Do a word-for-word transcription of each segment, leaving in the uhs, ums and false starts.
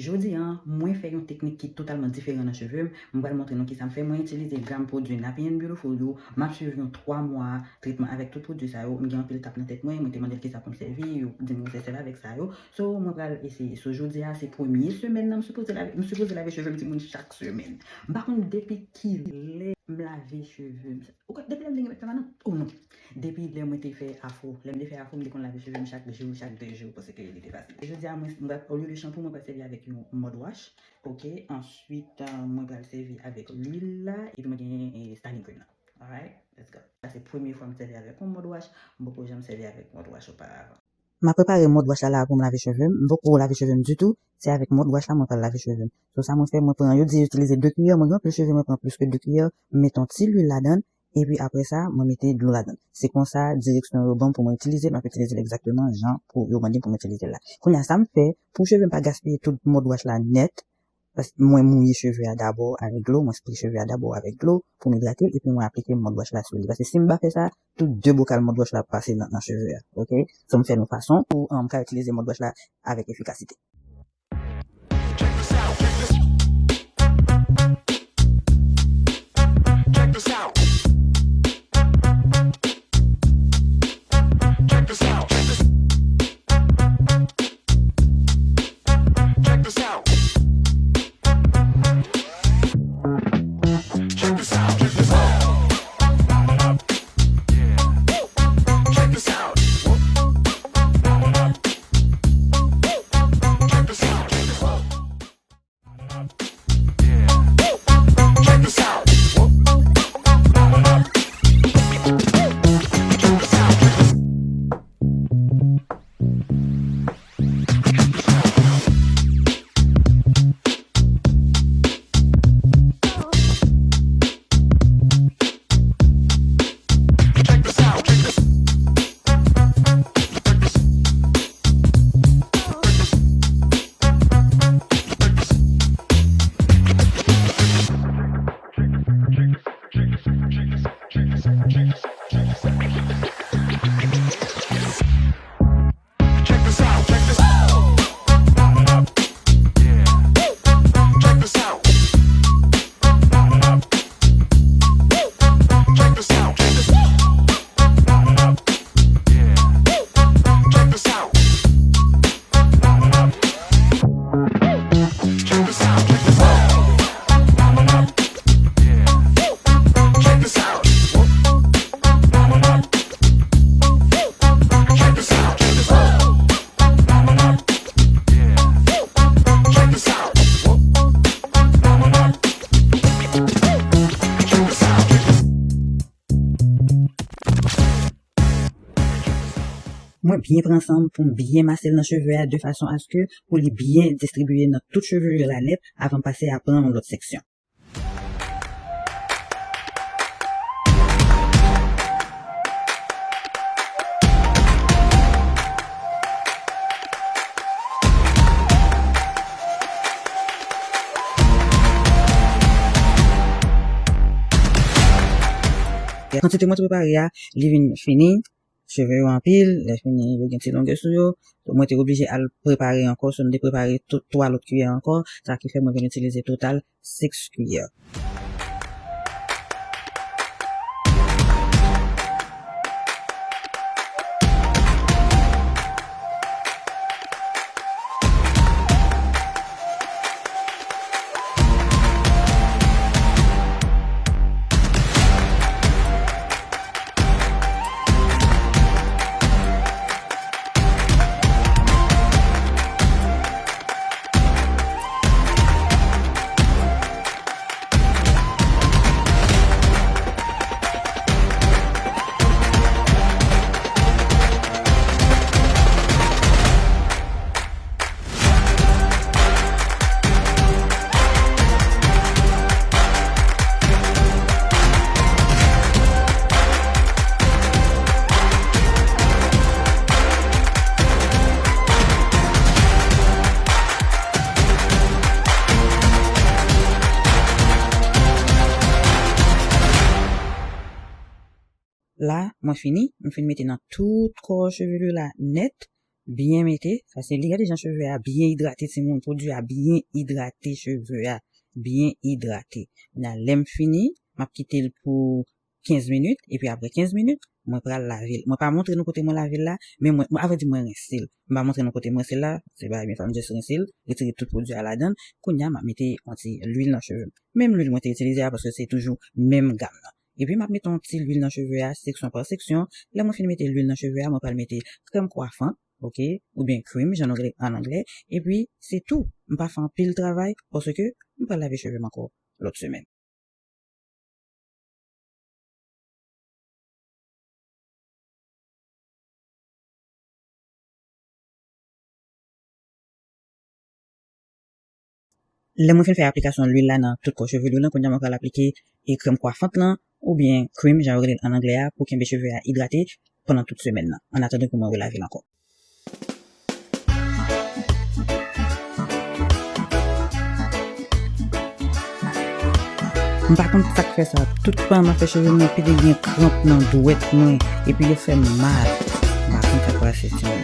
Jodi a, mwen fè yon teknik ki totalman diferan nan cheve m. Mwen pral montre nou kisa m fè. Mwen itilize gam pwodui Nappy and Beautiful yo. M ap swiv yon twa mwa tretman avèk tout pwodui sa yo. M gen anpil kap nan tèt mwen. Mwen te mande l kisa pou m sèvi. Yo di m pou m sèvi avèk sa yo. So, mwen pral eseye. So, jodi a, se premye semèn nan. M sipoze lave, m sipoze lave cheve m, timoun, chak semèn. M pa konn depi ki lè m lave cheve m. Ou konn, depi lè m te gen mèt pèmanan? Oh non. Depi lè mwen te fè afro. Lè m te fè afro, m te konn lave cheve m chak jou, chak de jou, paske li te fasil. Jodi a, mwen, mwen, olye de chanpou, mwen pral sèvi avèk yon mouthwash. Ok, answit, euh, mwen pral sèvi avèk lwil la, epi mwen gen, eh, styling cream nan. Alright, let's go. Sa se premye fwa m sèvi avèk yon mouthwash, m poko janm sèvi avèk mouthwash oparavan. M ap prepare mouthwash la la pou m lave cheve m. M poko lave cheve m ditou. Se avèk mouthwash la mwen pral lave cheve m. So sa mwen fè, mwen pran, yo di itilize de kiyè, mwen gen anpil cheve, mwen pran plis ke de kiyè, m mete yon ti lwil ladan l, epi apre sa, mwen mete dlo ladan l. Se konsa direksyon yo ban m pou mwen itilize l, m ap itilize l egzakteman jan pou yo mande m pou mwen itilize l la. Kounye a, sa m fè, pou cheve m pa gaspiye tout mouthwash la nèt, paske mwen mouye cheve a dabò avèk dlo, mwen spray cheve a dabò avèk dlo pou m idrate l, epi mwen aplike mouthwash la sou li. Paske si m pa fè sa, tout de bokal mouthwash la ap pase nan, nan cheve a, ok? So m fè l yon fason pou, um, m ka itilize mouthwash la avèk efikasite. Check this out. Check this out. Check this out. Check this out. Check this out. Check this out. Check this out. Check this out. Check this out. Check this out, check this out. Yeah. Check this out. Check this out, check this out. Yeah. Check this out. Check this out, check this out. Yeah. Check this out. Check this out, check this out. Yeah. Check this out. Check this out, check this out. Mwen byen pran san m pou m byen mase l nan cheve a de fason aske pou li byen distribiye nan tout chevelure la nèt avan m pase a pran yon lòt seksyon. Kantite mwen te prepare a, li vin fini. Cheve yo anpil, lè fini, yo gen ti longè sou yo. Mwen te oblije al prepare ankò, so m te prepare tout twa lòt kiyè ankò, sa ki fè mwen vin itilize total six kiyè. La, mwen fini. M fin mete nan tout kò cheve la nèt. Byen mete, sa se li. Gade jan cheve a byen idrate, timoun. Pwodui a byen idrate cheve a. Byen idrate. Kounye a, lè m fini, m ap kite l pou kenz minit, epi apre kenz minit, mwen pral lave l. Mwen pa montre nou kote mwen lave l la, men mwen, mwen, avrèdi, mwen rense l. M pa montre nou kote m rense l la, se pa byen fè m just rense l, retire tout pwodui a ladan l. Kounye a, m ap mete yon ti lwil nan cheve m. Menm lwil mwen te itilize a, paske se toujou menm gam nan. Epi m ap mete yon ti lwil nan cheve a, seksyon pa seksyon. Lè mwen fin mete lwil nan cheve a, mwen pral mete krèm kwafan, oke, oubyen cream, jan nou rele ann anglè. Epi, se tou. M pa fè anpil travay, paske m pral lave cheve m ankò lòt semèn. Lè mwen fin fè aplikasyon lwil la nan tout kò cheve lwil lan, kounye a mwen pral aplike e krèm kwafant lan, oubyen cream, jan yo rele l ann anglè a, pou kenbe cheve a idrate pandan tout semèn nan, annatandan ke mwen relave l ankò. M pa konn sa k fè sa. Tout tan m ap fè cheve m, epi te gen kranp nan dwèt mwen, epi yo fè m mal. M pa konn sa k pase, timoun.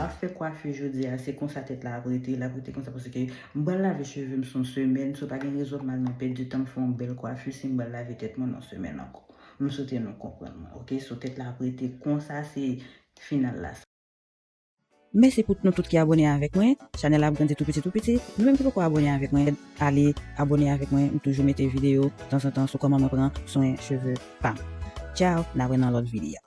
Ap fè kwafi jodi a, se konsa tèt la ap rete, l ap rete konsa paske m pral lave cheve m sou yon semèn, so pa gen rezon pou m al nan pèdi tan, m fè yon bèl kwafi si m pral lave tèt mwen nan semèn ankò. M swete nou konprann mwen, oke? So tèt la ap rete konsa, se final la sa. Mèsi pou nou tout ki abòne avèk mwen. Chanèl la ap grandi tou piti, tou piti. Nou menm ki poko abòne avèk mwen, ale abòne avèk mwen. M toujou mete videyo tanzantan sou kòman mwen pran swen cheve pa m. Tchaw, n a wè nan lòt videyo.